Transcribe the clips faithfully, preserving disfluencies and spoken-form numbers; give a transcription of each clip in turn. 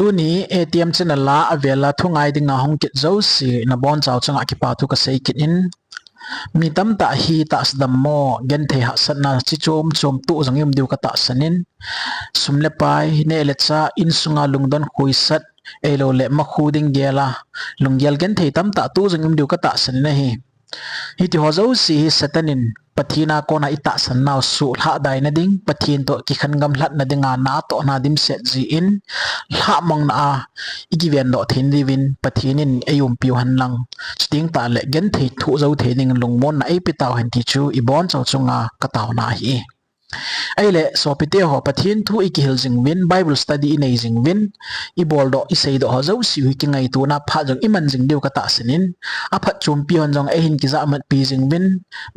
Tuni A T M channel a avel a thu ngai dinga hung kit jouse nabonchau chunga kipa thu kasei kit in. Mi tamtah hi tahsa dammo, genthei hahsatna chi chom chom tuh jong i um diu katahsan in. Sum le pai, neh le chah, insunga lungdon khuisat, ahilou le makhu ding gel a, lunggel genthei tamtah tuh jong i um diu katahsan in ahi. Hiti ho jouse hi Satan in Pathen a kona i tahsan nau suhlhah dai na ding, Pathen toh kikhen gamlhat na dinga natohna dimset jin, lhahmang na a i kiven doh thei na diuvin Pathen in ei umpiu hen lang, chuteng tah le genthei thoh jou thei ding lungmonna eipe tauhen ti chu i bonchau chunga ka taona ahi. Ahile, sopite ho, Pathen thu i kihil jing uvin, Bible study i nei jing uvin, i bol doh, i sei doh ho jouse u hi kingaitona phat jong i man jing diu ka tahsan in, aphatchompi hon jong eihin kijahmatpi jing uvin,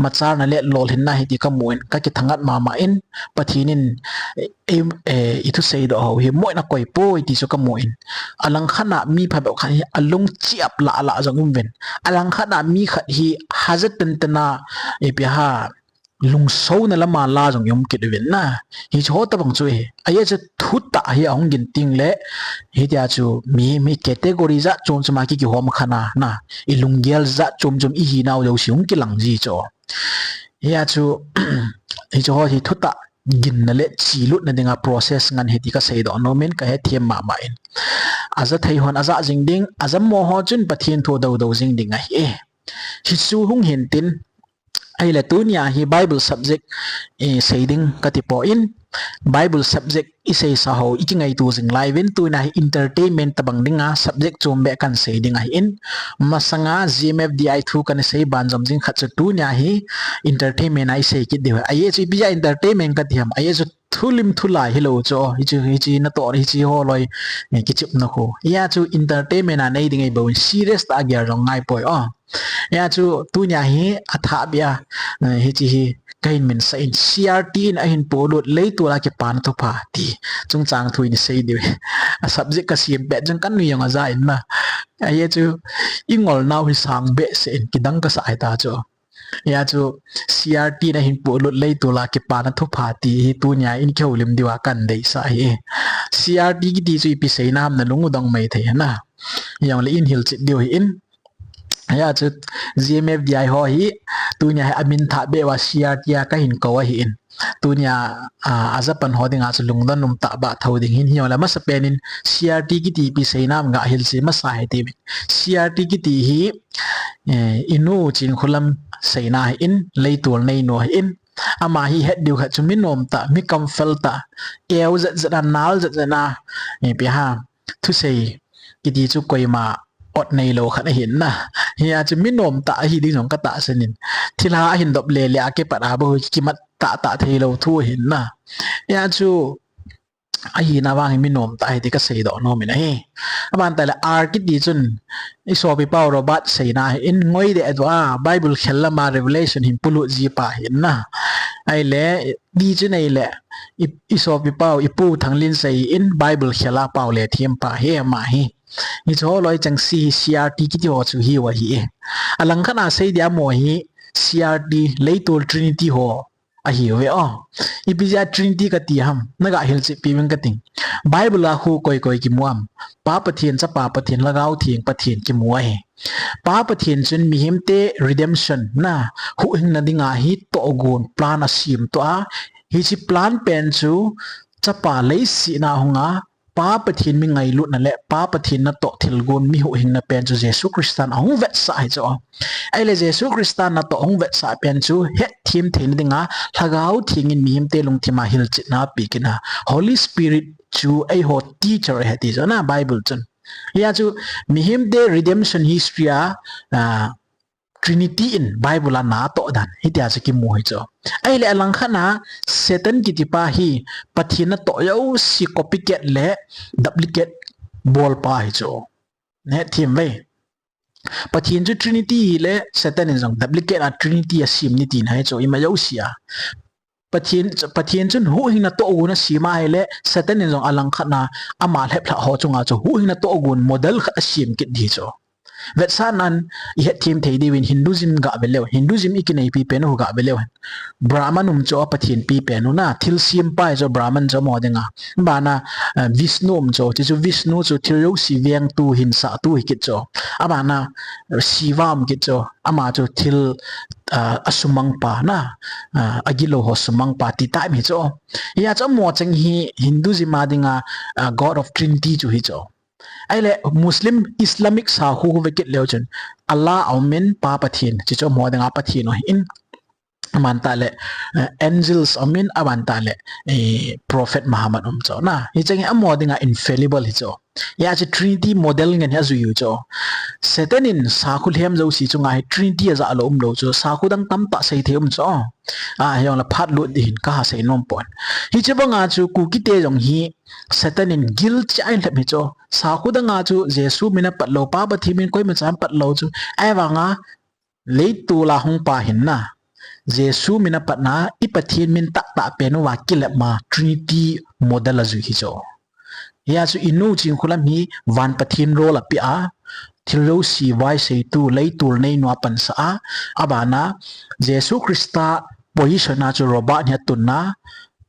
machalna le lolhinna ahi ti ka mu in, ka kithangat mama in, Pathen in, eh, eh, i thusei doh ho hi moh in akoi poi ti chu ka mu in, alangkhat a mi phabep khat hi alung chiap lah lah jong um uvin, alangkhat a mi khat hi hajat tenten a, eh, ipi ham, lungsona lama la jong i um kit uvin na. Hiche ho tabang chu ahi. Ajeh chu thutah hi ahung gin teng le, hitia chu mi, mi category jat chom chom a ki, kihom khan a na. I lunggel jat chom chom i hinau jouse hung kilang ji chu. Hia chu, hiche ho hi thutah ginna le chilutna dinga process ngen ahi ti ka seidoh nom in ka hethem mama in. Aja thei hon aja jing ding, aja mo ho chun Pathen thu dou dou jing ding ahi. Hichu hung hin tin, Ahile tunia hi Bible subject, eh, sei ding kati poi in, Bible subject i seisa ho i kingaito jing lai uvin, tunia hi entertainment tabang dinga subject chom beh kan sei ding ahi in, masanga G M F D I thu kan sei ban jom jing khat chu tunia hi entertainment a i sei kit diu ahi. Ajeh chu ipi jeh a entertainment kati ham, ajeh chu thulim thulai hilou chu, hiche, hiche natoh, hiche ho loi, eh, kichepna khu. Hia chu entertainment a nei ding ahi bou in, serious tah a gel jong ngai poi o. Hia chu tunia hi athah beh a, eh, hiche hi kahin minsah in, C R T in ahin polut, Leitol a Kipana Thupha ti. Chungchang thu in i sei diu. A subject ka sem pet jong ka nui jong aja in na. Ajeh chu i ngol nau hi sang behseh in, kidang kasa ahi ta chu. Hia chu C R T in ahin polut, Leitol a Kipana Thupha ti hi tunia i kihoulim diu a kan deisah ahi. C R T kiti chu ipi seina ham, nalung u dong mai thei na. Hijongle i hilchet diu ahi in. Hia chu G M F D I ho hi tunia hi amin thah beh uva C R T a kahin kou ahi in. Tunia, ah, aja pan ho dinga chu lungdon um tah bah thou ding ahin, hijongle masapen in C R T kiti ipi seina ham ga hilchet masa hite. C R T kiti hi, eh, i nu Chinkholam seina ahi in, Leitol neinu ahi in. Ama hi het diu khat chu mi nom tah, mi kamfel tah, eu jet jet a, nal jet jet a, eh, ipi ham, thusei kiti chu koima ot neilou khat ahi in na. Hia chu mi nom tah ahi ding jong ka tahsan in. Thilha ahin dop le le a kipat a bou hi kimat tah tah theilou thu ahi in na. Hia chu ahina vang hi mi nom tah ahi ti ka seidoh nom in ahi. Aban tah le R kiti chun i sopi pau Robert seina ahi in, ngoi deh deh a, Bible khel lama Revelation hin polut ji pa ahi in na. Ahile D chu nei le, i, i sopi pau, i pu Thanglinsei in, Bible khel a pau le them pa ahi ama hi. Hiche ho loi chengse hi C R T kiti ho chu hiu ahi. Alangkhat a sei dia mo hi C R T, Leitol Trinity ho ahiuve o. Ipi jeh a Trinity kati ham, na ga hilchetpi uving kating. Bible a khu koi koi kimu ham? Pa Pathen, Chapa Pathen, Lhagao Theng Pathen kimu ahi. Pa Pathen chun mihemte redemption na, huhhingna dinga hi tohgon plan asem toh a. Hiche plan pen chu Chapa leiset a hunga, Pa Pathen mi ngailutna le Pa Pathen natoh thilgon mi huhhingna pen chu Jesu Christan ahung vetsah ahi chu. Ahile Jesu Christan natoh ahung vetsah pen chu hetthem theina dinga Lhagao Theng in mihemte lungthima hilchetna ape kit na. Holy Spirit chu eiho teacher ahi ti chu na Bible chun. Hia chu mihemte redemption history a, ah, Trinity in Bible a natoh dan hitia chu kimu ahi chu. Ahile alangkhat a Satan kiti pa hi Pathen natoh jouse copycat le duplicate bol pa ahi chu. Nahet them uve. Pathen chu Trinity hile Satan in jong duplicate a Trinity asem ni tina ahi chu, ima jouse a. Pathen, Pathen chun huhhingna tohgon asem ahile, Satan in jong alangkhat a ama lheplhah ho chunga chu huhhingna tohgon model khat asem kit ding chu. Vetsahnan i hetthem thei diuvin Hinduism gah ve leu. Hinduism i kineipi pen u gah ve leu hen. Brahman um chu a Pathen pi pen u na, thilsempa hi chu Brahman chu amaho dinga. Abana, eh, Vishnu um chu, ti chu Vishnu chu thil jouse vengtu, hinsahtu hi kit chu. Abana, eh, Shiva um kit chu, ama chu thil, ah, a sumangpa na, ah, a gilou ho sumangpa ti tai mi chu. Hia chu amaho cheng hi Hinduism a dinga, ah, God of Trinity chu hi chu. Ahile Muslim Islamic sakho khu ve kit leu chun Allah a um in, Pa Pathen, chi chu amaho dinga Pathen u ahin. Aban tah le, eh, angels um in, aban tah le, eh, Prophet Muhammad um chu na. Hicheng hi amaho dinga infallible hi chu. Hia chu Trinity model ngen hi ajui u chu. Satan in sakho lhem jouse chunga hi Trinity a ja lou um lou chu. Sakho dang tamtah sei thei um chu. A, hijongle phat lut ding hin ka ha sei nom pon. Hiche banga chu Kukite jong hi Satan in gilcheh a ahin lhep hi chu. Sakho danga chu Jesu min a pat lou, Pa Pathen min koima chan pat lou chu. Ahivanga leitol a hung pa hin na, Jesu min a patna, i Pathen min tahtah pen uva kilep ma, Trinity model ajui hi chu. Hia chu i Nu Chingkhulam hi van Pathen role apeh a, thil jouse vaiseitu, leitol neinu a pansah a, abana Jesu Christa position a chu robot hi atun a,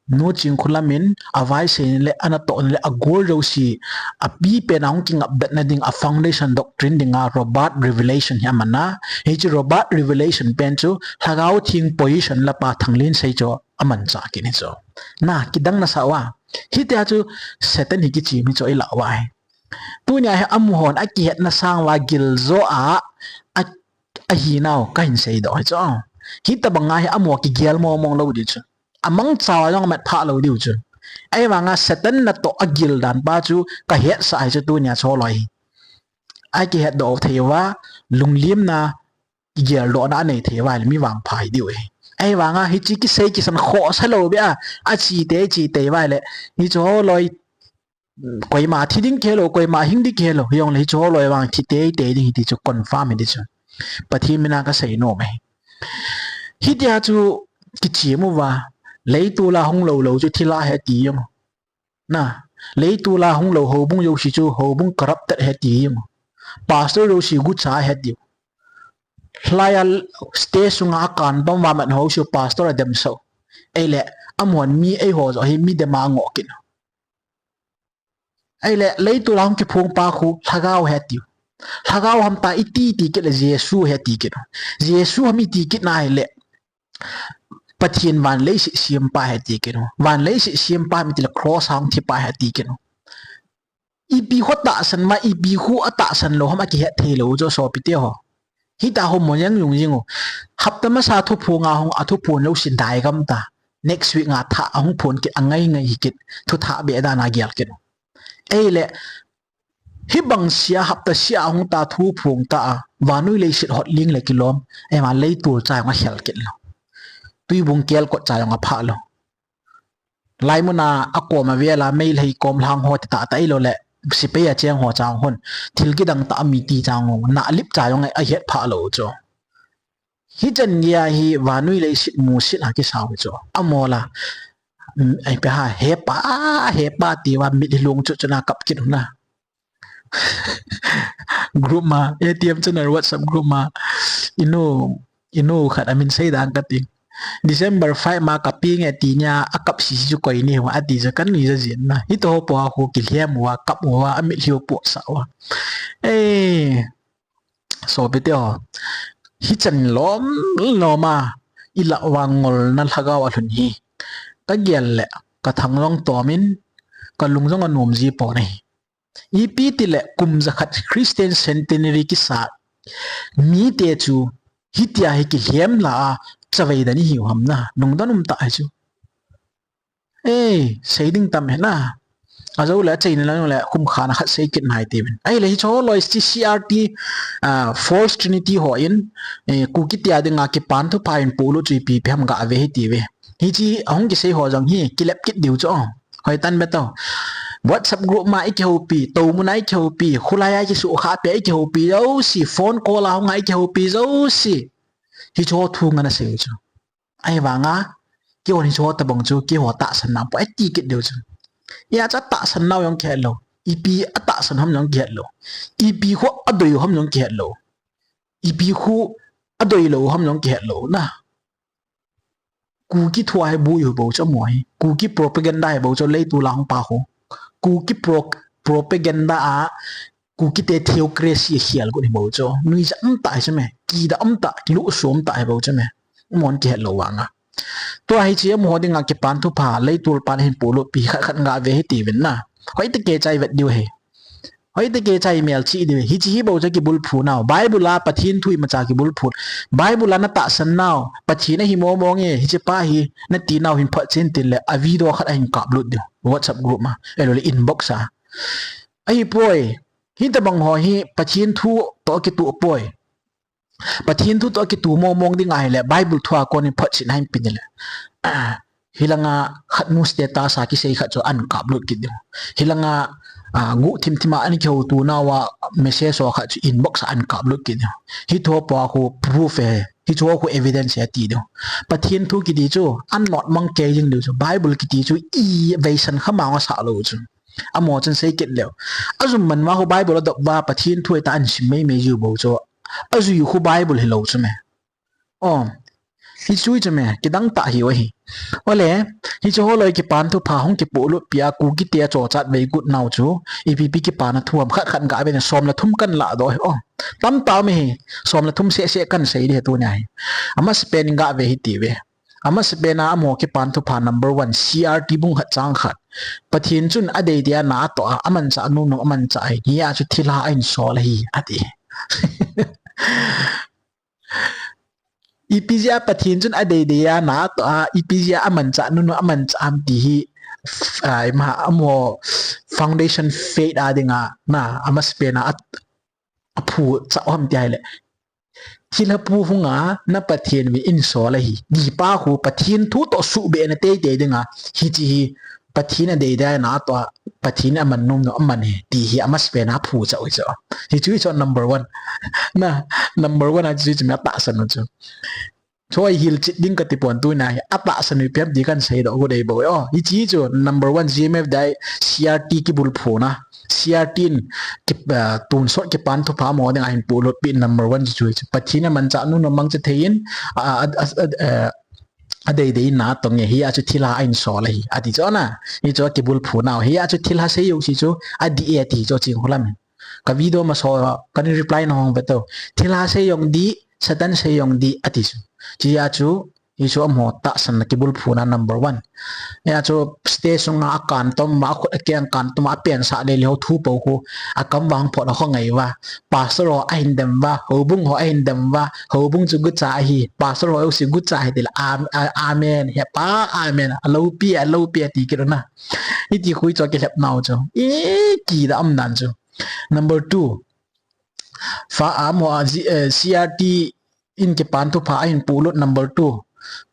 Nu Chingkhulam in avaiseina le anatohna le agol jouse, api pen a hung kingapdatna ding, a foundation doctrine dinga robot revelation hi aman a. Hiche robot revelation pen chu Lhagao Theng position la pa Thanglinsei chu amanchah kit hi chu. Na, kidang nasa uva. Hitia chu Satan hi kichim hi chu i lah uva hi. Tunia hi amahon akihetna sang uva giljo a, a, ahinau kahin seidoh hi chu. Hitobanga hi amaho kigel mong mong lou ding chu. Amangcha uva jong amat phah lou diu chu. Ahivanga Satan natoh agil dan pa chu kahetsah hi chu tunia chu holoi hi. Akihetdoh thei uva, lunglimna, kigeldohna anei thei uva le mi vangpha hi diu ahi. Ahivanga hiche kisei kisan khohsa lou beh a, ache tei, che tei uva le, hiche holoi, koima thi ding kihelou, koima hing ding kihelou, hijongle hiche holoi vang thi tei tei ding hi ti chu confirm hi ti chu. Pathen mina kasei nom ahi. Hitia chu kichim uva, leitol a hung lou lou chu thilha ahi ti jong. Na, leitol a hung lou houbung jouse chu houbung corrupted ahi ti jong. Pastor jouse gucha ahi ti. Lhaiya stage sunga akan bam uva mat ho chu pastor ademsah u. Ahile, amahon mi eiho joh hi midem a angoh kit u. Ahile, leitol a hung kiphong pa khu Lhagao ahi tiu. Lhagao ham tia iti ti kit le Jesu ahi ti kit u. Jesu ham iti kit na hile, Pathen van leiset sempa ahi ti kit u. Van leiset sempa ham iti le cross a hung thipa ahi ti kit u. Ipi khu atahsan ma, ipi khu atahsan lou ham akihet thei lou u chu sopite ho. Hitia ho mo jeng jung jing u. Hapta masa thuphong a hung, athuphon lou sin dai gam ta. Next week nga thah ahung phon kit, angai ngai hi kit. Thu thah beh dan a gel kit u. Ahile, hibang sia hapta sia ahung ta thuphong ta a, vannoi leiset hot ling le kilom, ema leitol cha jong akhel kit lou. Tuibung kelkot cha jong aphah lou. Laimun a akom avel a Meitei kom lhang ho ti tahtah ahilou le, sepai a cheng ho cha jong hon. Thil kidang tah a mi ti cha jong, na lip cha jong ahet phah lou chu. Hichan geiya hi vannoi leiset musit a kisau hi chu. Amol a, mm, ipi ham, hepa, hepa tia mitlhi lung chu chu na kap kit u na. Group ma, A T M channel WhatsApp group ma, i nu, i nu khat amin sei dang kati. December five ma kapi nge ti nia, akap sisi chu koi ni ho ati chu kan nui ja jin na. Hitoh ho po a khu kilhem uva, kap uva, amitlhi u po sa uva. Eh, sopite ho, hichan lom lom a, i lah uva ngolna lhagao alhun hi. Kagel le, kathang jong tom in, kalung jong anom ji pon ahi. Ipi ti le kum jakhat Christian centenary kisa mite chu hitia hi kilhem la a chavei dan ihiu ham na, lungdon um tah ahi chu. Eh, sei ding tam ahi na. Ajou le achaina lang le kum khat na khat sei kit nai ti uvin. Ahile hiche holoi C R T, ah, False Trinity hon, eh, Kuki te dinga kipan thupha in polut chu ipi ipi ham gave hite uve. Hiche ahung kisei ho jong hi kilep kit diu chu. Hoi tan be tao. WhatsApp group ma ikihoupi, toumun a ikihoupi, khulai a ikisukha peh a ikihoupi jouse, phone call a hung a ikihoupi jouse. Hiche ho thu ngen asei u chu. Ahivanga, kihon hiche ho tobang chu, kihon tahsan nau po, ati kit diu chu. Hia chu atahsan nau jong kihe lou. Ipi atah tahsan ham jong kihet lou. Ipi khu adei u ham jong kihet lou. Ipi khu adei lou ham jong kihet lou na. Kuki thu a hi bui u bou chu amaho hi. Kuki propaganda hi bou chu, leitul a hung pa khu. Kuki pro-, propaganda a Kuki te theocracy a khel got hi bou chu. Nuijat um tah hi chu me. Kidah um tah, kiluhsum tah hi bou chu me. Amahon kihet lou vang a. Tua hiche amaho dinga kipan thupha, leitul pan ahin polut pi khat khat ga ve hiti uvin na. Hoitah kei chai vet diu ahi. Hoitah kei chai melchih diu ahi. Hiche hi bou chu kibulphu nau. Bible a Pathen thu imacha kibulphu. Bible a na tahsan nau. Pathen ahi mong mong e. Hiche pa hi nati nau hin photchen tin le a video khat ahin kaplut diu. WhatsApp group ma. Ahilou le inbox a. Ahipoi. Hitobang ho hi Pathen thu toh kitoh poi. Pathen thu toh kitoh mong mong ding ahile, Bible thu a kon in photchen ahin pe in le. Ah, hilanga khat nu status a kisei khat chu ahin kaplut kit diu. Hilanga, ah, guh thim thim a ahin kihouto nau a message ho khat chu inbox a ahin kaplut kit diu. Hiche ho pa khu proof e, hiche ho khu evidence e ti diu. Pathen thu kiti chu, ahin notmang kei jing diu chu. Bible kiti chu ivei san kha mang asah lou chu. Amaho chun sei kit leu. Ajum man uva khu Bible adop uva, Pathen thu ahitai ahin sim mei mei jiu bou chu. Ajui khu Bible hilou chu me. O, hichu chu me, kidang tah hiu ahi. Ole, hiche holoi kipan thupha hung kipolut pi a Kuki te achochat vei got nau chu. Ipi ipi kipan a thu ham khat khat ga ve na, som le thum kan ladoh hi. O, tamtah um ahi, som le thum seh seh kan sei ding ahi tunia hi. Amasapen in ga ve hiti uve. Amasapen a amaho kipan thupha number one, C R T bung khat chang khat. Pathen chun adei dei a na atoh a, amanchah nom nom amanchah ahi. Hijeh a chu thilha ahin sol ahi, ati. Ipi jeh a Pathen chun adei dei a na atoh a, ipi jeh a amanchah nom nom amanchah ham ti hi, ah, ima, amaho foundation faith a dinga, na, amasapen a, a, aphuchah u ham ti ahile. Thilha pu hunga na Pathen vin eihin sol ahi. Ti pa khu Pathen thu toh suhbeh na teitei dinga. Hiche hi Pathen adei dei a na atoh a, Pathen aman nom nom aman ahi. Ti hi amasapen a aphuchah u chu. Hichu chu number one. Na, number one a chu chu me atahsan u chu. Choi hilchet ding kati pon tunia hi. Atahsan u ipi ham ti kan seidoh u dei bou. O, hiche chu number one G M F dei C R T kibulphu na. C R T in ki, ah, tonsot kipan thupha amaho dinga ahin polut pi number one chu chu. Pathen amanchah nom nom mangcha thei in, ah, ah, ah, ah, adei dei in na atong e, hijeh a chu thilha ahin sol ahi. Ati chu na. Hichu kibulphu nau. Hijeh a chu thilha sei jouse chu adih e ati chu Chingkholam in. Ka video masa ho, ka reply na hung ve to. Thilha sei jong dih, Satan sei jong dih, ati chu. Hijeh a chu, hichu amaho tahsan na kibulphu na number one. Hijeh a chu stage sunga akan tom uva, akhut akeng kan tom uva, apen sah le le ho thu po khu, akam vang phot a ho ngai uva. Pastor ho ahin dem uva, houbung ho ahin dem uva, houbung chu gucha ahi, pastor ho jouse gucha ahi ti le, am-, a-, amen, hepa, amen, aloupi, aloupi, ati kit u na. Hiti khu chu kilhep nau chu. E, kidah um dan chu. Number two. Fa amaho a, eh, C R T in kipan thupha ahin polut number two.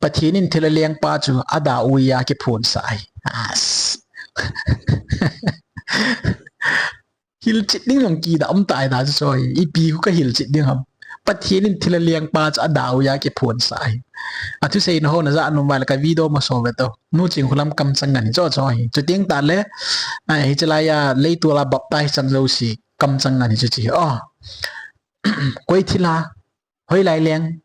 Pathen in thilha lengpa chu ada uva kiphonsah ahi. As. Hilchet ding jong kidah um tai da chu choi. Ipi khu ka hilchet ding ham. Pathen in thilha lengpa chu ada uva kiphonsah ahi. Athusei na ho na ja nom uva le ka video masa ho ve to. Nu Chingkholam kamchang ngen hi chu choi. Chuteng tah le, ai, hiche lai a, leitul a baptize chang jouse. Kamchang ngen hi chu chi. O. Koi thilha, hoilai leng,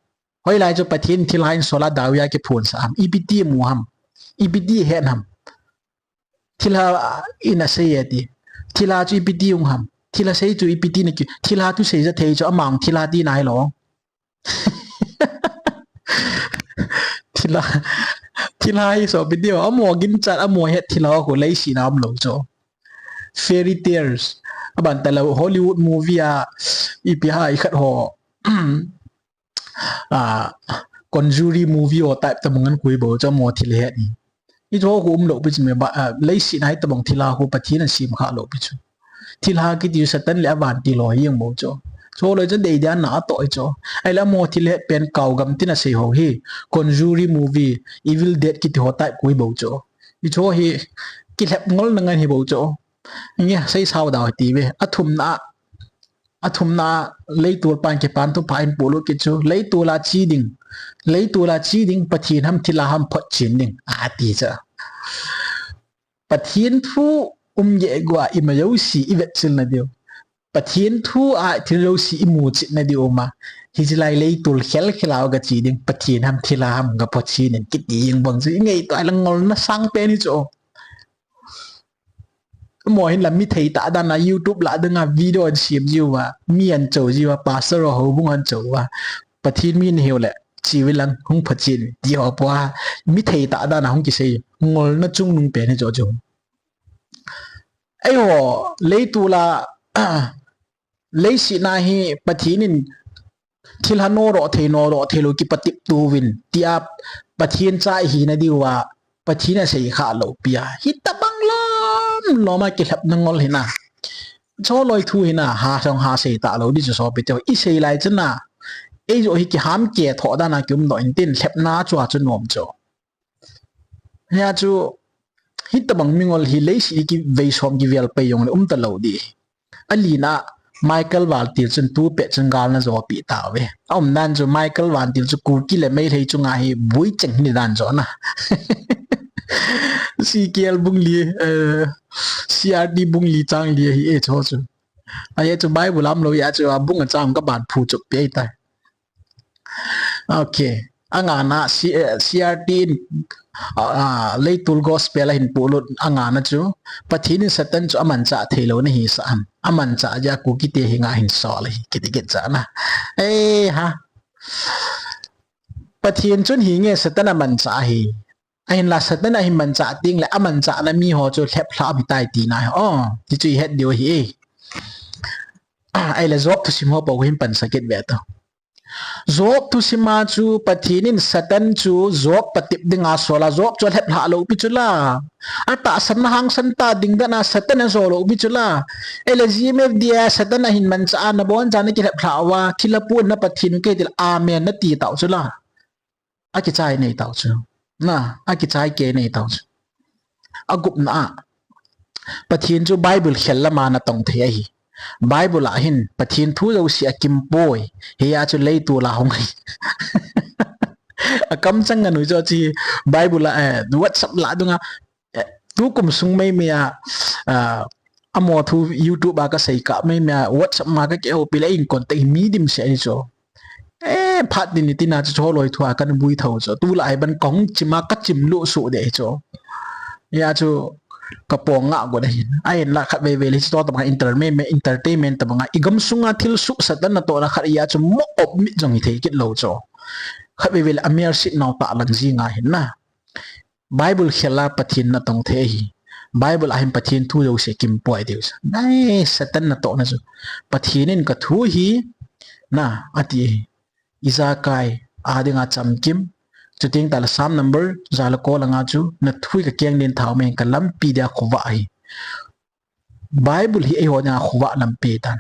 hoilai chu Pathen thilha ahin sol a ada uva kiphonsah ham. Ipi ti mu ham. Ipi ti het ham. Thilha in asei e ti. Thilha chu ipi ti um ham. Thilha sei chu ipi ti na ki. Thilha thusei ja thei chu amang thilha ti na hilou. Thilha, thilha hi sopi diu, amaho ginchat, amaho het thilha khu leiset a umlou chu. Fairy tales. Aban talou Hollywood movie a, ipi ham ikhat ho. Ah, Conjuring movie ho type tabang ahin koi bou chu amaho thilha het hi. Hichu khu umlou pi chu me ba, ah, leiset a hitobang thilha khu Pathen in asem kha lou pi chu. Thilha kiti chu Satan le avantil ho hi jeng bou chu. Chu loi chu dei dei a na atoh hi chu. Ahile amaho thilha het pen Kau gam tin asei ho hi. Conjuring movie, Evil Dead kiti ho type koi bou chu. Hichu hi kilhep ngol na ngen hi bou chu. Nge, sei sao dau ti ve. Athumna, athumna leitul pan kipan thupha ahin polut kit chu. Leitul a che ding. Leitul a che ding Pathen ham thilha ham photchen ding. Ati chu. Pathen thu um geh gua ima jouse i vetchil na diu. Pathen thu a thil jouse i muchil na diu ma. Hiche lai leitol khel khel a ga che ding, Pathen ham thilha ham ga po chen in kiti jeng bang chu i ngaito a lang ngolna sang pen hi chu. Mo hin la mi thei tah dan a YouTube lah ding a video an sem jiu va, mi an chou jiu va, pastor ho bung an chou va. Pathen mi na hiu le, chi vi lang hung pha chen ti ho po a. Mi thei tah dan a hung kisei, ngolna chungnung pen hi chu chu. Eiho, leitol a, leiset na hi Pathen in thilha nodoh thei, nodoh thei lou kipatep tuvin, tia Pathen cha i hina diu a, Pathen asei kha lou pi a. Hitabang lom lom a kilhepna ngol hi na. Choloi thu hi na, ha song ha sei ta lou di chu sopi te. I sei lai chu na. Ei jo hi kiham ke tho dan a kium doh in tin lhepna chu a chu nom chu. Hia chu, hitabang mingol hi leiset hi kivei som kivel pai jong le um ta lou di. A lina, Michael Vantil chun tu pet chun gal na jo pi ta ve. A um dan chu Michael Vantil chu Kuki le Meitei chunga hi bui cheng hi dan chu na. C K L bung li, eh, C R T bung li chang li hi e chu chu. A ye chu Bible am lou ya chu a bung a chang ka ban phu chu pe tai. Okay. A ngana C-, eh, C R T in, ah, ah, leitol gospel a hin pulut a ngana chu. Pathen in Satan chu amanchah thei lou na hi sa ham. Amanchah jeh a Kuki te hi nga hin sol hi kiti kit cha na. Eh, ha. Pathen chun hi nge Satan amanchah hi. Ahin la Satan ahin manchah ting le amanchah na mi ho chu lhep lha mi tai ti na. Oh, ti chu i het diu hi e. Ah, ai le Job thusim ho po hin pan sakit ve to. Job thusim a chu Pathen in Satan chu Job patep ding a sol a, Job chu lhep lha lou pi chu la. A tahsan na hangsan ta ding dan a Satan a jo lou pi chu la. Ele G M F D a Satan ahin manchah a na bon jan ki lhep lha wa, thilha pu na Pathen ke til amen na ti tau chu la. A kichai nei tau chu. Na, a kichai ke nei tau chu. A gupna a. Pathen chu Bible khel lama na tong thei ahi. Bible a hin Pathen thu jouse a kim poi. Hia chu leitol a hung hi. A kam chang nganu chu chi Bible a, eh, WhatsApp la dunga, eh, tu kum sung mai mai a, ah, amo thu YouTube a ka sei ka mai mai a WhatsApp ma ka ke ho pi le in contact mi dim se ni chu. Eh, phat din ni tina chu choloi thu a kan bui tho chu. Tu la ai ban kong chima ka chim lu su de chu. Ya chu ka pong nga go da hin. Ai la khat ve ve le chu to ta bang entertainment, entertainment ta bang i gam sunga thil su Satan na to na khat ya chu mo op mi jong hi thei kit lo chu. Khat ve ve le a mer sit nau ta lang ji nga hin na. Bible khel a Pathen na tong thei hi. Bible a hin Pathen thu jouse kim poi diu sa. Nai Satan na to na chu. Pathen in ka thu hi na ati hi. Ijakai a dinga chamkim. Chuting ta la Psalm number ja le ko langa chu na thu hi ka keng din thau me ka lampi dia khovah hi. Bible hi eiho dinga khovah lampi tan.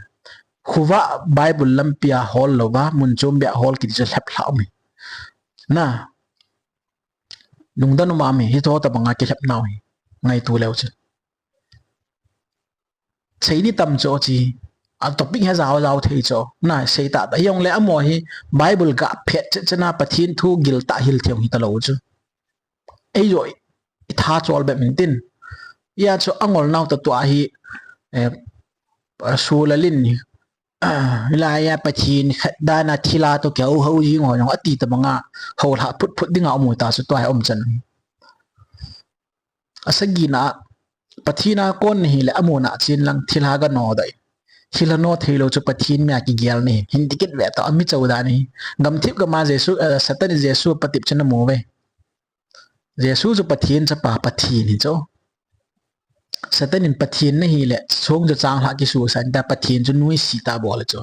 Khovah Bible lampi a hol lou va, mun chom bia hol kiti chu lhep lha um hi. Na. Lungdon um a mi, hi tho ta banga kilhep nau hi. Ngaitu leu chun. Sei di tam chu chi. A topic he jao jao thei chu. Na, sei ta ta. Hi jong le amo hi Bible ga phet che che na Pathen thu gil ta hil thei hi ta lou chu. Ei jo i tha chol be min tin. Ya chu angol nau ta tua hi, eh, su la lin ni. Ah, hilaiya Pathen khat dan a thilha to keu ho jing ho jong ati ta banga ho lha phut phut dinga um ta chu tua hi um chan. A sagina Pathen a kon hi le amun a chin lang thilha ga no dai. Thilha no thei lo chu Pathen mi a kigel ni. Hin tikit ve ta a mi chau dan hi. Gam thip gam a Jesu, eh, Satan Jesu patep chin a mu ve. Jesu chu Pathen chapa Pathen hi chu. Satan in Pathen na hi le, song chu chang hla kisu san ta Pathen chu nuisi ta bol chu.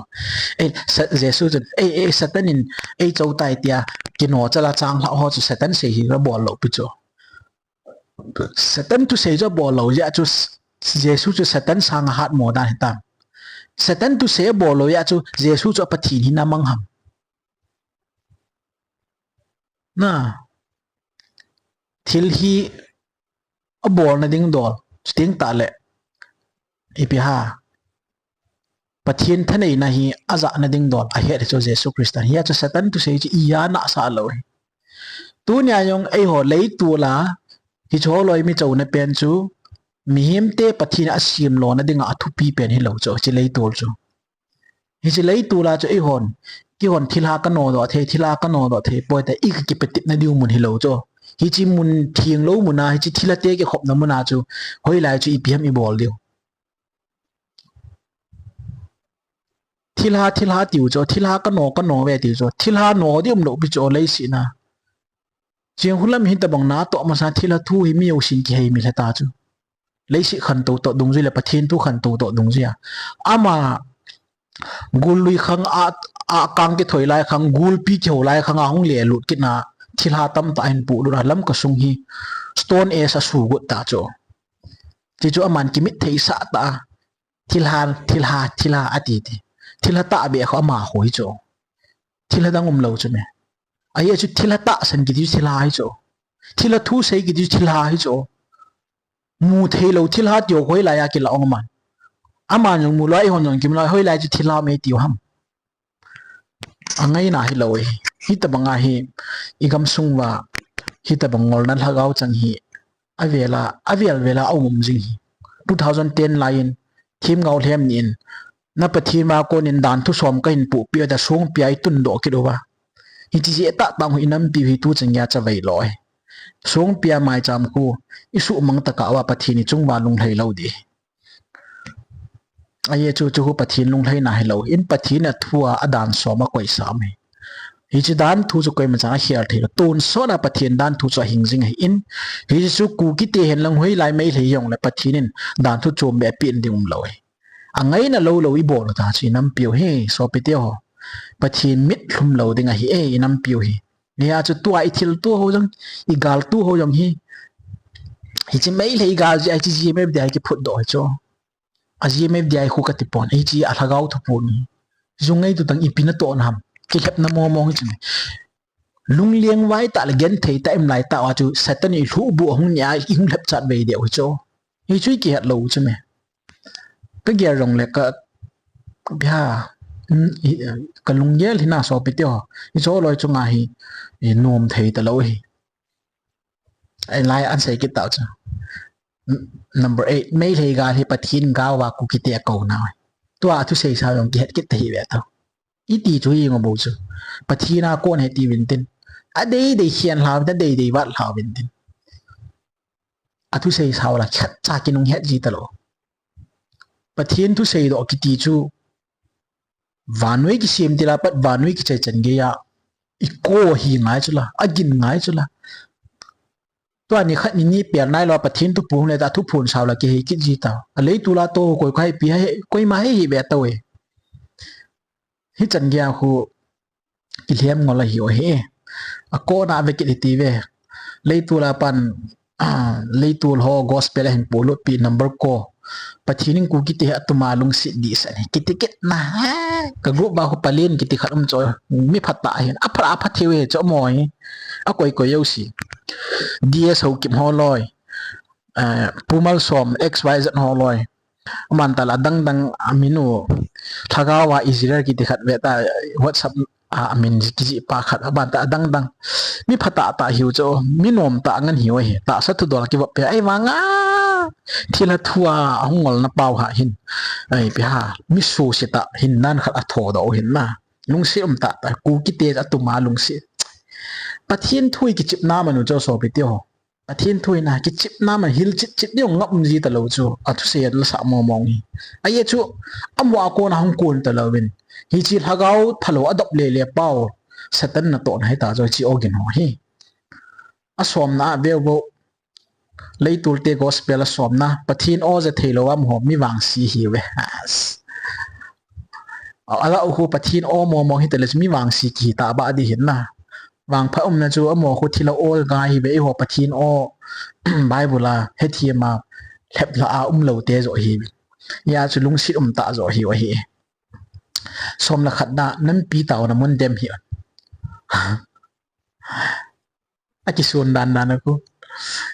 Ei, Sa-, Jesu chu, ei, ei, Satan in, ei chau tai tia, kino chala chang hla ho chu Satan sei hi ra bol lo pi chu. Satan thusei chu bol lo ya chu, Jesu chu Satan sang hat mo dan hi ta. Satan thusei bol lo ya chu, Jesu chu Pathen hi na mang ham. Na. Thil hi a bol na ding dol, chuting ta le. Ipi ha. Pathen thanei na hi a ja na ding dol, a het chu Jesu Christa. Hia chu Satan thusei chu i ya na sa lo hi. Tunia jong ei ho leitol a, hi chu holoi mi chau na pen chu, Mihemte Pathen in asem lona dinga athupi pen hilou chu, hiche leitol chu. Hiche leitol a chu eihon, keihon thilha kanodoh thei, thilha kanodoh thei poi tia ikipatepna diu mun hilou chu. Hiche mun thenglou mun a, hiche thilhate kikhopna mun a chu, hoilai chu ipi ham ibol diu. Thilha, thilha tiu chu, thilha kano, kano ve tiu chu, thilha no ding umlou pi chu leiset a. Cheng hulam hitobang natoh masa thilha thu hi mi jousen kihei mi lheta chu. Leiset khantou toh dungjui le Pathen thu khantou toh dungjui a. Ama gul lui khang a, akang kithoi lai khang, gulpi kihou lai khang a hung lelut kit na thilha tamtah ahin polut a Lamka sung hi Stone Age a sugot ta chu. Ti chu aman kimit thei sah ta a. Thilha, thilha, thilha ati ti. Thilha tahbeh kho ama kho hi chu. Thilha dang umlou chu me. Ahi chu thilha tahsan kiti chu thilha hi chu. Thilha thu sei kiti chu thilha hi chu. Mu theilou thilha tiu hoilai a kila ong man. Aman jong mu lou, eihon jong kimu lou, hoilai chu thilha me tiu ham. Angaina hilou hi. Hitobang a hi igamsung uva hitobang ngolna lhagao chang hi avel a, avel vel a aum um jing hi. Two thousand ten lai in themgao lhem ni in na Pathen ma konin danthu som kahin pohpeh tia songpi a itundoh kit uva. Hiche jeh tahtah u hi inampiu hi tuchan geiya chavei lou hi. Songpi a maicham khu isuhmang tokah uva Pathen ichung uva lunglhai lou ding hi. Ahi chu, chu khu Pathen lunglhaina hilou in, Pathen a thu a adan som a koisah um hi. Hiche danthu chu koimachan akhel theilou. Tonsot a Pathen danthu chu ahing jing ahin, hiche chu Kukite hen lang hoilai Meitei hijongle Pathen in danthu chombeh apen ding umlou hi. Angaina lou lou ibol u ta chu inampiu hi, sopite ho. Pathen mit lhum lou ding ahi e, inampiu hi. Hia chu tua ithilto ho jong, igalto ho jong hi. Hiche Meitei gal jeh a hiche GMFDI kiphutdoh hi chu. A GMFDI khu katipon, hiche a lhagao thuphon hi. Jung ngeitu tang ipi natohna ham. Kilhepna momong hi chu me. Lungleng vai tah le genthei tah im lai tah uva chu Satan ilhuhbuh ahung nia, ihung lhep chat vei deu hi chu. Hichu ikihet lou chu me. Kagel jongle ka, bia, kalunggel hi na sopite ho. Hiche loi chunga hi, inom thei talou hi. Ahilai ahin sei kit tau chu. Number eight, Meitei gal hi Pathen gal uva Kukite akou nau hi. Tua thusei sao jong kihet kit tahih ve tau. Iti chu hi ngo bou chu. Pathen a kon ahi tiuvin tin. Adei dei khen lhauvin tin, adei dei vat lhauvin tin. Athusei sao la khatcha kinung het ji talou. Pathen thusei doh kiti chu vannoi kisem tila pat vannoi kichai chan geiya iko hi ngai chula, agin ngai chula. Tua nikhat nini pel nailou Pathen thuphon le ta thuphon sao la kihei kit ji tau. A leitol a tou koi khai pi hai, koima hei hi ve tau e. Hichan geiya khu kilhem ngol ahiu ahi. Akona ave kit hiti ve. Leitol a pan, leitol ho gospel ahin polut pi number ko. Pathen in Kukite hi atuma lungset dehset hi. Kiti kit na ha. Ka group a khu Palen kiti khat um chu. Mi phatah ahin. Apha, apha thei u hi chu mo hi. Akoi koi jouse. DS Haokip holoi. Pu Malsom, X Y Z holoi. Aman tala adang dang amin u. Lhagao a Israel kiti khat ve ta WhatsApp a amin kijih pa khat. Aman ta adang dang. Mi phatah tah hiu chu. Mi nomtah ngen hiu ahi. Tahsa thudol kivop pi. Ahivanga thilha thu a hung ngolna pau ha hin. Ai pi ha. Mi suse tah hin nan khat athodoh u hin na. Lungset um tah tah. Kukite atuma lungset. Pathen thu hi kichepna manu chu sopite ho. Pathen thu hi na, kichepna man hilchet chet ding ngap um ji talou chu, athusei la sah momong hi. Ahi chu, amaho a kona hung kon talouvin. Hiche lhagao phalou adop lele pau, Satan natohna hita chu hiche ogin ho hi. Asomna a veu veu, leitol te gospel asomna, Pathen o ja theilou amaho, mi vangse hiuve. Alah u khu Pathen o momong hitale chu mi vangse kihi tah bah ding hin na. Vangphat umna chu amaho khu thilha o ngai hive, eiho Pathen o Bible a hethem a lheplhah a umlou te joh hive. Hia chu lungset um tah joh hiu ahi. Som le khatna, nampi taona mun dem hih un. Akison dan dan a khu.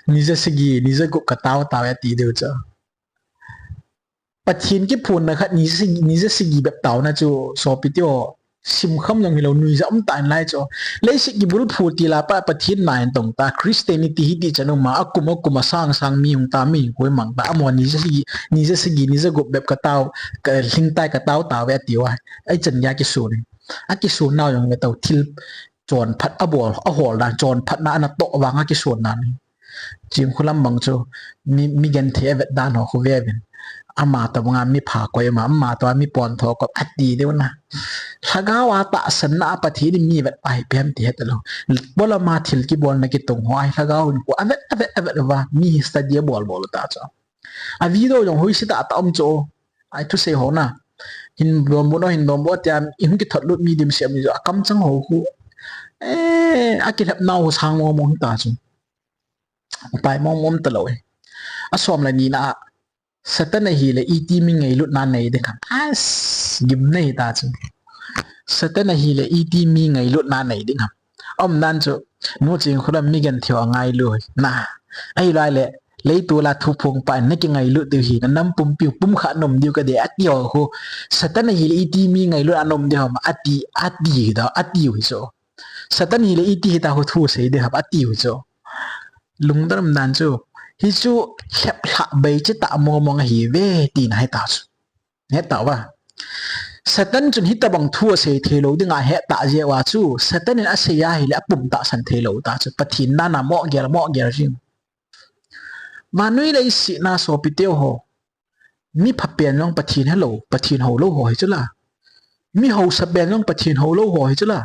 Ni ja sagi, ni ja gup ka tao tao e ti diu chu. Pathen kiphonna khat ni ja sagi, ni ja sagi bep taona chu sopite ho. Simkham jong hilou, nuijat um tan lai chu. Leiset kibulphu tila pa Pathen na in tong ta, Christianity hiti chan um a, akum akum a sang sang mi hung ta, mi hung koi mang ta, amaho nija sagi, nija sagi, nija gup bep ka tao, ka lhingtai ka tao tao ve ati uva. Ai chan gei a kisun. Akisun nau jong ve tao thil chonphat abol, ahol dan, chonphatna ana toh vang akisun dan. Chingkhulam bang chu, mi, mi genthei avet dan ho khu ve uvin. Ama tobang a mi pha koi ma, ama tobang a mi pontho koi ati diu na. Lhagao a tahsanna a Pathen in mi vet pa hi ipi ham ti het lou. Polam a thil kibolna kitung ho a hi lhagao in khu avet, avet, avet uva, mi hi study abol bol u ta chu. A video jong hoise tah tah um chu. Ai thusei ho na. Hin donbut o, hin donbut o tia, i hung kithot lut mi dimset mi chu, akam chang ho khu. Eh, akilhep nau sang mong mong ta chu. Upai mong mong ta lou e. Asom le ni na a, Satan ahile iti mi ngailutna nei ding ham. As, gimnei ta chu. Satan ahile iti mi ngailutna nei ding ham. Aum dan chu, nu Chingkhulam mi genthei ho angailu na. Ahilou le, leitol a thuphong pa in na kingailut diu hi, na nam pumpi u pumkhat nom diu ka de ati ho khu. Satan ahile iti mi ngailut a nom diu ham ati, ati hi da, ati u hi chu. Satan hile iti hita khu thu sei ding ham ati u chu. Lungdon um dan chu. Hichu lhep lhah bei che ta mong mong ahi ve tina hi ta chu. Het tau va. Satan chun hitabang thu asei thei lou dinga het ta jeh uva chu. Satan in asei ahile apum tahsan thei lou ta chu. Pathen na na mo gel, mo gel jing. Vannoi leiset na sopite ho. Mi pha pen jong Pathen helou, Pathen houlou ho hi chu la. Mi hausa pen jong Pathen houlou ho hi chu la.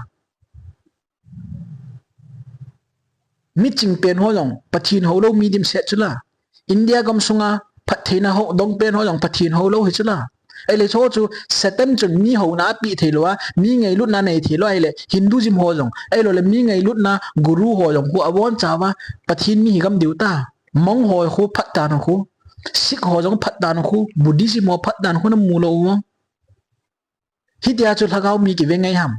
Mi ching pen ho jong Pathen houlou mi dimset chu la. India gam sunga phattheina ho dong pen ho jong Pathen houlou hi chu la. Ahile chu chu Satan chun mi houna apeh thei lou a, mi ngailutna nei thei lou ahile Hinduism ho jong, ahilou le mi ngailutna guru ho jong khu abon chauva Pathen mi hi gam diu ta. Mong ho khu phat dan khu, Sikh ho jong phat dan khu, Buddhism ho phat dan khu na mu lou u. Hitia chu lhagao mi kive ngai ham.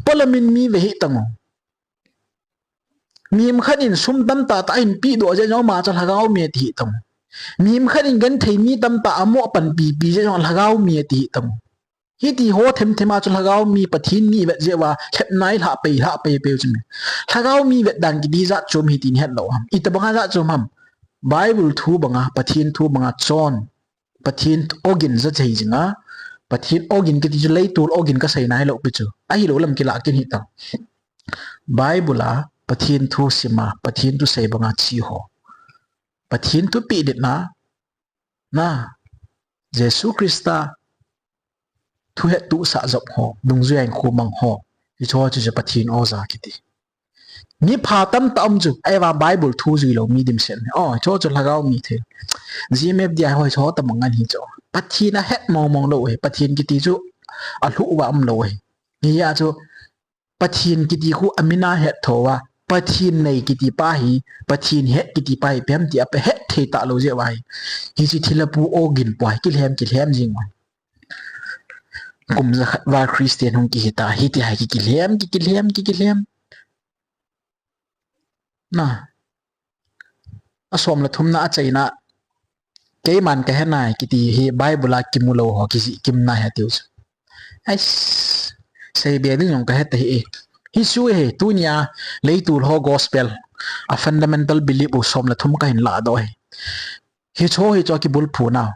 Polam in mi ve hih tan u. Mihem khat in sum tamtah tah ahin peh doh jeh jong ama chu lhagao mi ati hih tan u. Mihem khat in genthei mi tamtah amo panpi pi jeh jong lhagao mi ati hih tan u. Hiti ho them them a chu lhagao mi Pathen mi vet jeh uva lhepna i lhah pei, lhah pei pei u chu mi. Lhagao mi vet dan kiti jat chom hi tin het lou ham. Itabang a jat chom ham. Bible thu banga, Pathen thu banga chon. Pathen ogin ja chei jinga. Pathen ogin kiti chu leitol ogin ka sei nai lou pi chu. Ahilou lam kila kin hi ta. Bible a Pathen thu sima, Pathen thu sei banga chi ho. Pathen thu peh dit na. Na, Jesu Christa thu het tu sah jop ho, dungjui a in khu mang ho, hicho chu chu Pathen o ja kiti. Mi pha tamtah um chu, ahivang Bible thu jui lou mi dimset mi. O, hicho chu lhagao mi thei. G M F D I ho hicho tabang ngan hi chu. Pathen a het mong mong lou hi, Pathen kiti chu alhuh uva um lou hi. Hia chu, Pathen kiti khu amin a het tho a, Pathen nei kiti pa hi, Pathen het kiti pa hi, ipi ham ti a pa het thei talou jeh uva hi. Hiche thilha pu ogin pu hi, kilhem, kilhem jing uva. Kum jakhat val Christian hung kihi ta, hiti hi ki, kilhem, ki, kilhem, ki, kilhem. Na. Asom le thumna achaina. Keiman ka he nai kiti hi Bible a kimu lou ho kijih kim nai atiu chu. Ais, sei be ding jong ka he ta hi e. Hichu hi tunia leitol ho gospel a fundamental belief u som le thum ka hin ladoh hi. Hicho hicho kibulphu nau.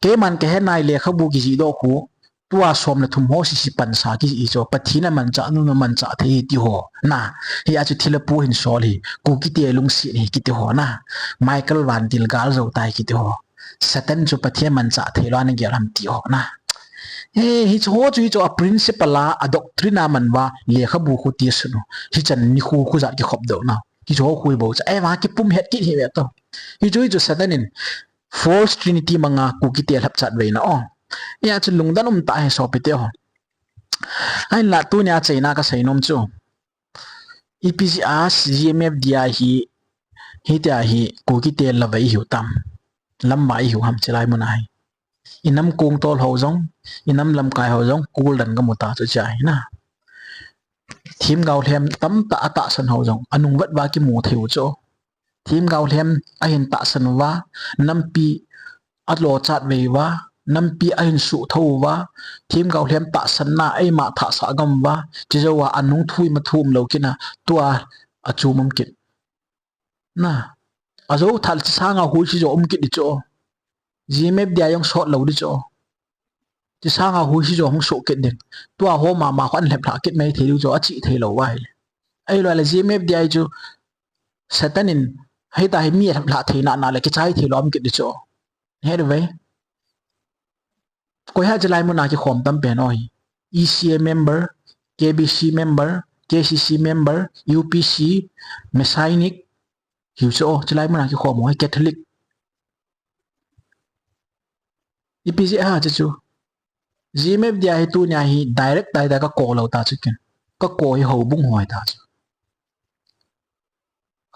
Keiman ka he nai lekhabu kijih doh khu. Tua som le thum ho sisi pansa kijih chu, Pathen a manchah, nu a manchah thei ti ho. Na, hia chu thilha pu hin sol hi, Kukite lungset hi kiti ho na. Michael Van Til gal jou tai kiti ho. Satan chu Pathen manchah thei lou ana gel ham ti ho na. Eh, hicho chu, hicho a principle a, a doctrine a man uva, lekhabu khu ti sun u. Hichan nikho khu jat kikhop doh na. Hicho khu bou cha. Eh, va kipum het kit hi ve to. Hichu, hichu Satan in false trinity manga Kukite lhap chat veina o. Hia chu lungdon um ta hi sopite ho. Ahinla tunia chaina ka sei nom chu. Ipi jeh a G M F D I hi, hitia hi Kukite lavai ihiu tam. Lamvai ihiu ham chilai mun a hi. Inam kong tol ho jong, inam lamkai ho jong, kul dan ka mu ta chu chai na. Themgao lhem tamtah atahsan ho jong, anung vet uva kimu thei u chu. Themgao lhem ahin tahsan uva, nampi alo chat vei uva, nampi ahin suh thou uva, themgao lhem tahsanna eima thahsah gam uva, chujou a anung thu ima thu umlou kit na, tua achom um kit. Na, ajou thah le chusanga huisi jo um kit di chu. G M F D I jong sot lou di chu. Chusanga huisi jo hung soh kit ding. Tua ho mama kho anlhep lhah kit mai thei diu chu, achi thei lou uva ahile. Ahilou le G M F D I chu Satan in, hita hi mi alhep lhah theina na le kichai thei lou um kit di chu. He de ve. Koi ham chulai muna kikhom tam pen ho hi? E C A member, K B C member, K C C member, U P C, Messianic, hiu chu o, chulai muna kikhom ho hi Catholic. Ipi jeh ham chu chu. G M F D I hi tunia hi direct direct a kakou lou ta chu ken. Kakou hi houbung ho hi ta chu.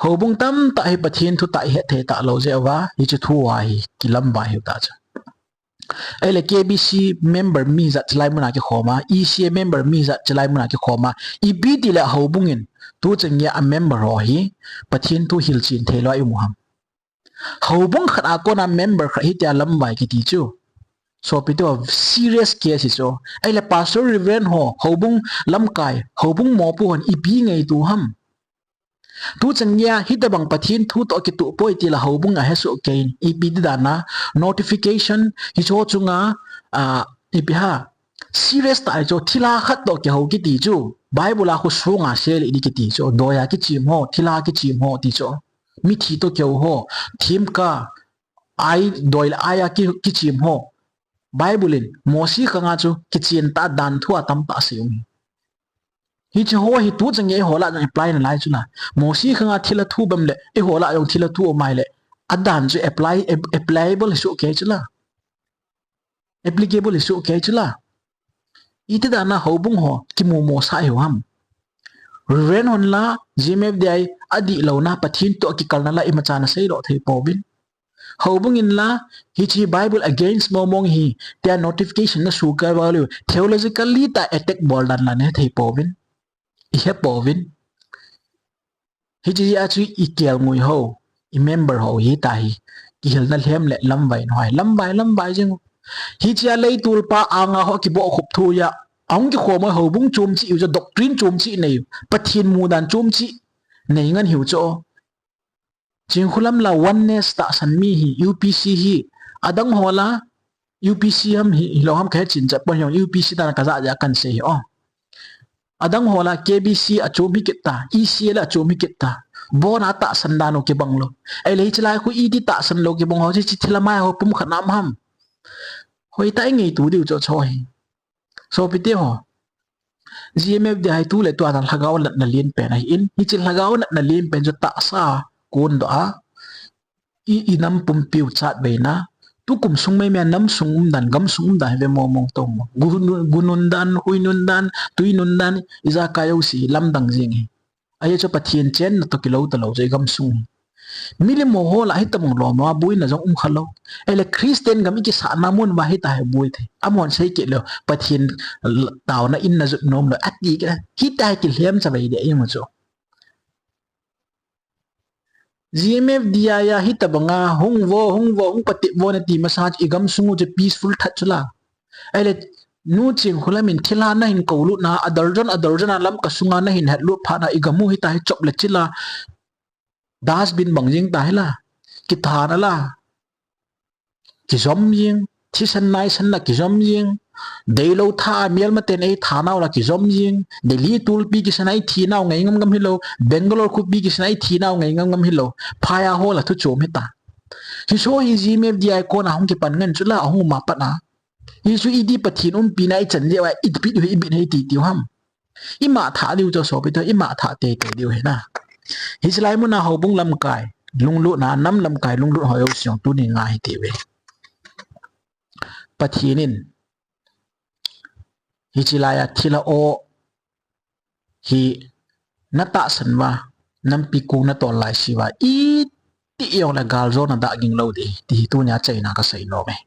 Houbung tamtah hi Pathen thutah ihet thei talou jeh uva, hiche thu a hi kilamvai hiu ta chu. Ahile K B C member mi ijat chulai muna kikhom a, E C A member mi ijat chulai muna kikhom a, ipi tile houbung in, tuchan geiya member ho hi, Pathen thu hilchen thei lou a i um u ham. Houbung khat a kona member khat hitia lamvai kiti chu. Sopi teho, serious case hi chu. Ahile pastor, reverend ho, houbung lamkai, houbung mopo hon ipi ngaito u ham. Tuchan geiya, hitabang Pathen thu toh kitoh poi tile houbung a hesoh kei in, ipi ti dan a, notification, hicho chunga, a, ipi ham, serious tah a chu, thilha khat toh kihou kiti chu, Bible a khu sunga sel di kiti chu, doiya kichem ho, thilha kichem ho ti chu, mithi toh kihou ho, themgao, ai, doi le ai a ki, kichem ho. Bible in, Mosi khanga chu, kichen tah dan thu a tamtah asei um. Hiche ho hi tuchan geiya eiho lah a jong apply nalai chu la. Mosi khanga thilha thu bang le, eiho lah a jong thilha thu um ahile, adan chu apply, ap-, applicable hi soh kei chu la. Applicable hi soh kei chu la. Iti dan a houbung ho, kimu mo sa hiu ham. Reverend hon la, G M F D I, adih louna, Pathen toh kikalna la, imacha nasei doh thei pouvin. Houbung in la, hiche Bible against mong mong hi, tia notification nasu kei uva leh, theologically tah attack bol dan la nahe thei pouvin. Ihe pouvin. Hiche a chu i kelngoi ho, i member ho hita hi, kihilna lhem le lamvai na ho hi, lamvai, lamvai jing. Hiche a leitol pa anga ho kibohkhup thu a, ahung kikhom u houbung chom cheh u chu, doctrine chom cheh nei u, Pathen mudan chom cheh nei ngen hiu chu. Chinkholam la oneness tahsan mi hi, U P C hi, adang ho la, U P C ham hi, hilou ham kahe chen chet pon, U P C dan a kajah jeh a kahin sei hi o. Adang ho la K B C achom hi kit ta, E C A la achom hi kit ta. Abona tahsan dan u kibang lou. Ahile hiche lai khu iti tahsan lou kibang ho, hiche thilha mai ho pumkhat na um ham. Hoitah a i ngaito diu chu chu hi. Sopi teho, G M F D I hi tu le tua lhagao natna lenpen ahin, hiche lhagao natna lenpen chu tahsa kondoh a, i, i nam pumpi u chatveina, tukum sung mai mai a nam sung umdan, gam sung umdan hi ve mong mong tong mo. Gu, gu nundan, hui nundan, tui nundan, ijakai jouse lamdang jing hi. Ahi chu Pathen chenna toh kilou talou chu i gamsung hi. Milim ho ho lah a hitabang lom lom a boina jong um khalou. Ahile Christian gam i kisahna mun uva hita hi boi thei. Amahon sei kit leu, Pathen taona in najot nom lou ati kit a. Hita hi kilhem chavei deh i mu chu. G M F D I a hitabanga hung vo, hung vo, hung patep vo nati masa chu i gamsung u chu peaceful that chu la. Ahile, nu Chinkholam in thilha nahin koulutna, a darjan, a darjan a Lamka sunga nahin hetlut phat na i gam u hita hi chop le chil a, dustbin bang jing ta hi la, kithan a la, kijom jing, thisan naisan la kijom jing, deilou tha a melmaten eitha nau la kijom jing, Delhi tulpi kisan a ithi nau ngai ngam ngam hilou, Bangalore khopi kisan a ithi nau ngai ngam ngam hilou, phai a ho la thu chom hita. Hiche hi G M F D I kona hung kipan ngen chu la, ahung um a pat a. Hichu iti Pathen umpina i chan jeh uva, i bit u hi, i bit u hi ti tiu ham. I mangthah diu chu sopi teho, i mangthah teitei diu hi na. Hiche lai muna houbung lamkai, lunglutna, nam lamkai, lunglut ho jouse jong tuni ngai hi ti uve. Pathen in, hiche lai a thilha o, hi natahsan uva, nampi kong natol laise uva, iti jongle galjona dah ging lou ding, ti hi tunia achaina kasei nom e.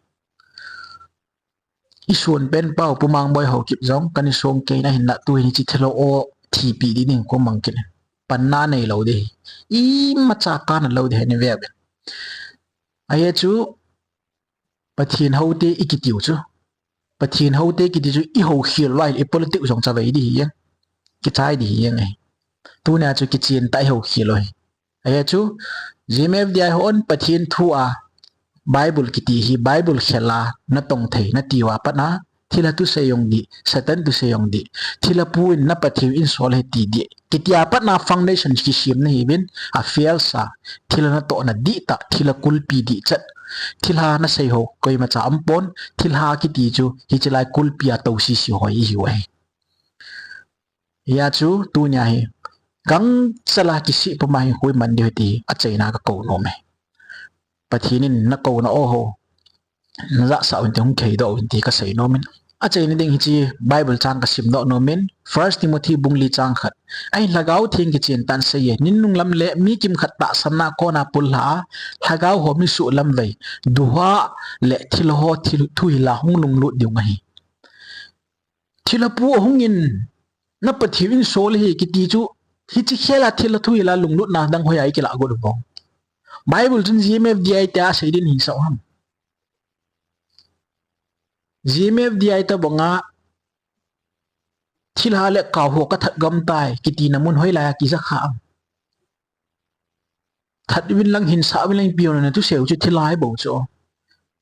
I sonpen pau, Pu Mangboi Haokip jong, kana song kei na hinla tu hin hiche thilha o thipi ding ding ko mang kit in. Panna neilou ding hi. Imacha kana lou ding hi ni ve uvin. Ahi chu, Pathen houte i kitiu chu. Pathen houte kiti chu i houkhel uva ahile i politics jong chavei di hi jeng. Kichai di hi jeng ahi. Tunia chu kichen tah i houkhel u ahi. Ahi chu, G M F D I hon Pathen thu a Bible kiti hi, Bible khel a natong thei nati uva pat na, thilha thusei jong di, Satan thusei jong di, thilha pu in na Pathen in sol ahi ti di. Kiti a pat na foundation kisem nahiuvin, a fail sa, thilha natoh na dihtah, thilha kulpi dihchet, thilha nasei ho, koimacha umpon, thilha kiti chu, hiche lai kulpi a tou sisi ho ihiu ahi. Hia chu tunia hi gangchal a kisih puma hi huiman diu ahi ti achaina kakou nom e. Pathen in nakouna o ho najahsah uvin ti hung kheidoh uvin ti kasei nom in. Achaina ding hiche Bible chang kasimdoh nom in, First Timothy bung li chang khat. Ahin Lhagao Theng kichen tah in asei e, nin nunglam le mi kimkhat tahsanna kona pullha a, Lhagao ho mi suhlamvei, duha le thilha ho thil, thuhil a hung lunglut diu ahi. Thilha pu ahung in, na Pathen in sol ahi kiti chu, hiche khel a thilha thuhil a lunglutna dang hoiya i kilah got u vang. Bible chun G M F D I tia asei din hi sao ham. G M F D I tabang a, thilha le kau ho kathat gam tai, kitina mun hoilai a kija kha am. That uvin lang, hinsah uvin lang, piona na thusei u chu thilha ahi bou chu.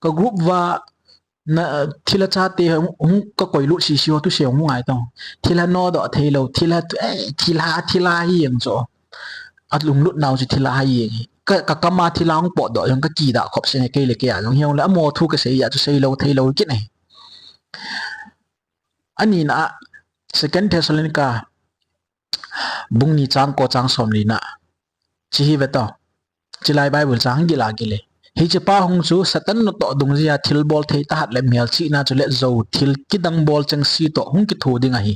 Ka group uva na, thilha chate hung, hung kakoi lut sisi ho thusei u hung ngai tong. Thilha nodoh theilou, thilha, eh, thilha, thilha hi jeng chu. Alunglutnau chu thilha ahi jeng hi. Ka, ka kam a thilha hung potdoh jong kakidah khop seh e, kei le kei a jong. Hijongle amaho thu kasei a chu seilou theilou kit ahi. Anina a, Second Thessalonica bung ni chang ko chang somli na. Hiche hi ve to. Hiche lai Bible chang gil a gil e. Hiche pa hung chu Satan natoh dungjui a thilbol thei tahat le melchihna chule jou thil kidang bol chengse toh hung kitho ding ahi.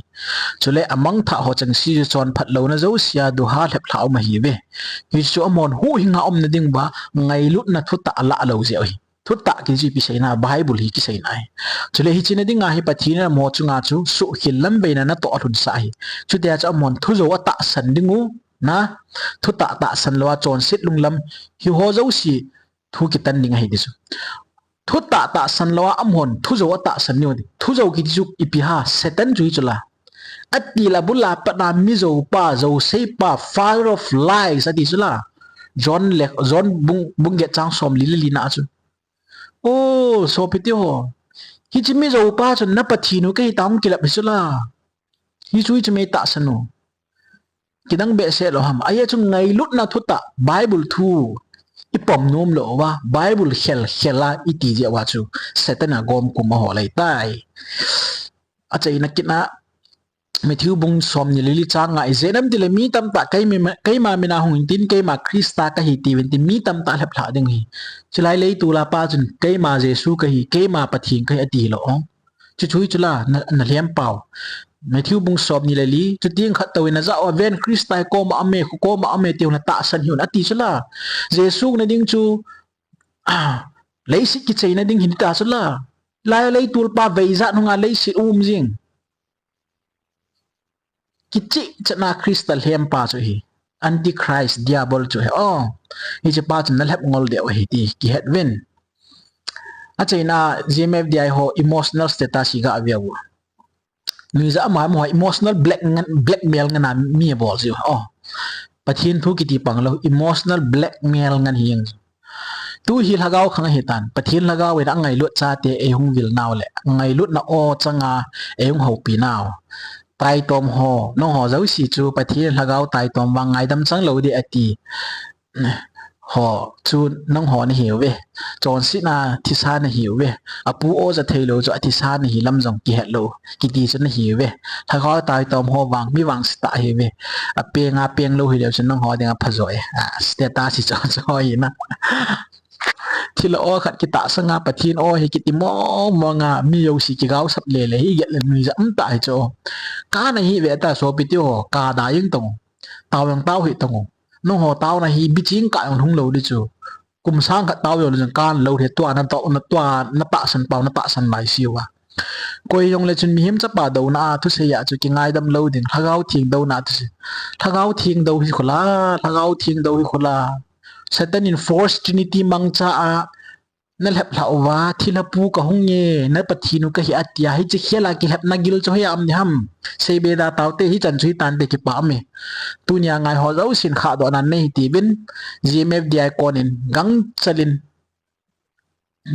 Chule amangthah ho chengse chu chonphat louna jouse a duha lheplhah um ahiuve. Hichu amahon huhhing a umna ding uva ngailutna thutah alah lou jeh u ahi. Thutah kiti chu ipi seina, Bible hi kiseina ahi. Chule hiche na dinga hi Pathen in amaho chunga chu suhkhel lamveina natoh alhunsah ahi. Chutia chu amahon thujou atahsan ding u, na, thutah tahsan lou a chonset lunglam, hiho jouse thu kitan ding ahi ti chu. Thutah tahsan lou a amahon thujou atahsan ding u ti. Thujou kiti chu ipi ham, Satan chu hi chu la. Atil abul a pat na mijou pa, jousei pa, father of lies ati chu la. John le, John bung, bung get chang somli le li na chu. O, sopite ho. Hiche mijou pa chun na Pathen u kahi tam kilep hi chu la. Hichu hichu mei tahsan u. Kidang behseh lou ham. Ahi chu ngailutna thutah Bible thu ipom nom lou uva, Bible khel khel a iti jeh uva chu Satan a gomkum aho lai tai. Achaina kit na Matthew bung somni le li chang nga, ijeh inem itile mi tamtah keima, keima mina hung intin, keima Christa kahi tiuvin tin, mi tamtah lheplhah ding ahi. Chulai leitol a pa chun keima Jesu kahi, keima Pathen kahi ati lou. Chuchu hi chu la, na, na lhem pau. Matthew bung somni le li, chuti khat touvin najah uva ven Christa hi koma aume, koma aume tiuvin natahsan hih un ati chu la. Jesu na ding chu, ah, leiset kicheina ding hi ta chu la. Lai leitol pa veijat nunga leiset um jing. Kicheh chetna Christa lhempa chu hi. Antichrist, Diabol chu hi. Oh, hiche pa chun nalhep ngol deu ahi ti kihet uvin. Achaina G M F D I ho emotional status hi gave u. Nuijat ama amaho emotional black ngan, blackmail ngan a mi abol chu. Oh, Pathen thu kiti pang lou, emotional blackmail ngan hi jeng. Tu hi lhagao khang ahi tan. Pathen lhagao in angailut chate eihung vil nau le, angailutna aw changa eihung houpi nau. Taitom ho, nangho jouse chu Pathen lhagao taitom vang ngaidam chang lou ding ati. Ho chu nangho nahiuve. Chonsetna thisa nahiuve. Apu aw ja thei lou chu athisa nahi lam jong kihet lou. Kiti chu nahiuve. Lhagao taitom ho vang, mi vangse tah ahiuve. Apeng a peng lou hileu chu nangho dinga phajo e. Ah, status hi chu, chu hi na. Thil aw khat kitahsang a Pathen aw hi kiti mong mong a mi jouse kigaosap le le hi get le nuijat um tah hi chu. Kana hi ve ta sopite ho, kada jeng tong. Tao jong tao hih tong. Nangho taona hi biching kah jong lhung lou ding chu. Kum sang khat tao jong le jong kan lou hi tua na tao na tua na tahsan pau na tahsan lai siu a. Koi jong le chun mihem chapa douna a thusei a chu kingaidam lou ding. Lhagao Theng douna thusei. Lhagao Theng dou hi khu la, Lhagao Theng dou hi khu la. Satan in false Trinity mangcha a nalhep lhah uva, thilha pu kahung e, na Pathen u kahi atia, hiche khel a kilhepna gil chu hoiya um ding ham. Seibe da taute, hichan chu hitante kipah ume. Tunia ngai ho jousen khahdohna nei hitiuvin, G M F D I konin gangchal in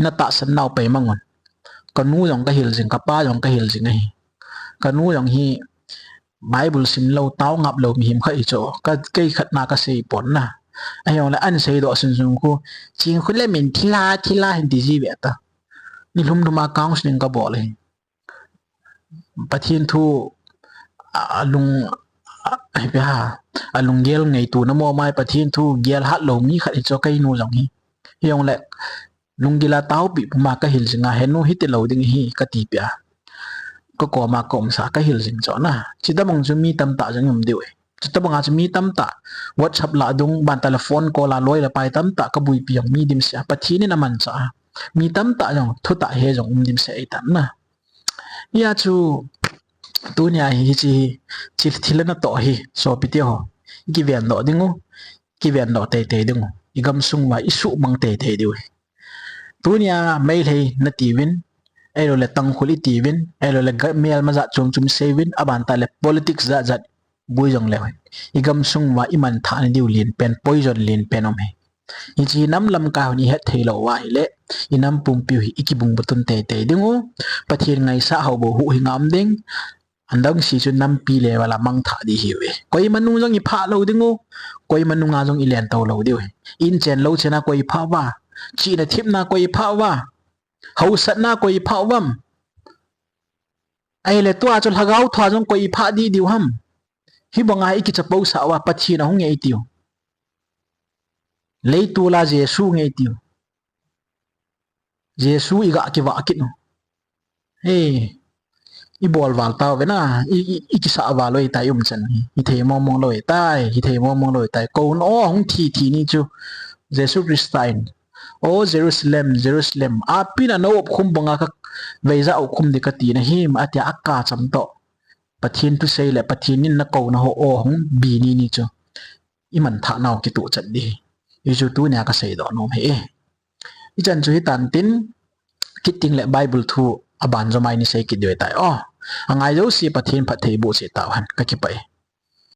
natahsan nau pei mangun. Kanu jong kahil jing, kapa jong kahil jing ahi. Kanu jong hi Bible simlou, tao ngaplou mihem khat hichu, ka, kei khatna kasei pon na. Ahijongle ahin seidoh sunsun khu, ching khu le min thilha, thilha hin tiji ve ta. Nilhum lhum a counseling kabol ahi. Pathen thu, a, alung, a, ipi ham, alunggel ngaitona mo mai Pathen thu gel hatlou mi khat hichu keinu jong hi. Hijongle, lunggil a taopi puma kahil jinga, henu hitilou ding ahi katipeh a. Kakoma kaumsa kahil jing chu na. Chutobang chu mi tamtah jong um diu e. Chutobanga chu mi tamtah, WhatsApp lah dung, bantah le phone call a loi le pai tamtah kabuipi jong mi dimset a, Pathen in amanchah a, mi tamtah jong thutah he jong um dimset ahitan na. Hia chu, tunia hi, hiche hi, thil, thil natoh hi, sopite ho, ikivendoh dingu, ikivendoh teitei dingu, igamsung uva isuhmang teitei diu hi. Tunia Meitei natiuvin, ahiloule Tangkhul itiuvin, ahiloule ga-, melma jat chom chom iseiuvin, abantah le politics jat jat bui jongleu hen, igamsung uva imanthah na diu lenpen, poison lenpen um hi. Hiche hi nam lamkai hon ihet theilou uva ahile, inam pumpiu hi ikibungbu tun teitei dingu, Pathen ngaisah hou bou huhhinga um ding, adangse chu nampi level a mangthah ding ihiuve. Koima nung jong iphah lou dingu, koima nunga jong ilentou lou diu hi. Inchen louchen a koi iphah uva, chihna thepna koi iphah uva, haosatna koi iphah uvam. Ahile tua chu lhagao thua jong koi iphah ding diu ham. Hibanga ikichapousah uva Pathen ahung e itiu. Leitol a Jesu nge itiu. Jesu iga kivah kit u. He, ibol val tauve na, i, i, ikisah val u ahitai umchan hi. Hithei mongmong lou ahitai, hithei mongmong lou ahitai. Kouna o hung thi thi ni chu Jesu Christa in, O Jerusalem, Jerusalem, apina na opkhum banga ka veija opkhum ding kati nahim, atia akacham toh. Pathen thusei le Pathen in nakouna ho o hung bi ni ni chu imanthah nau kitoh chat ding hi. Hichu tunia kaseidoh nom ahi e. Hichan chu hitan tin, kit tengle Bible thu aban jomai ni sei kit diu ahitai o. Angai jouse Pathen phatthei boh cheh tauhen, kakipah e.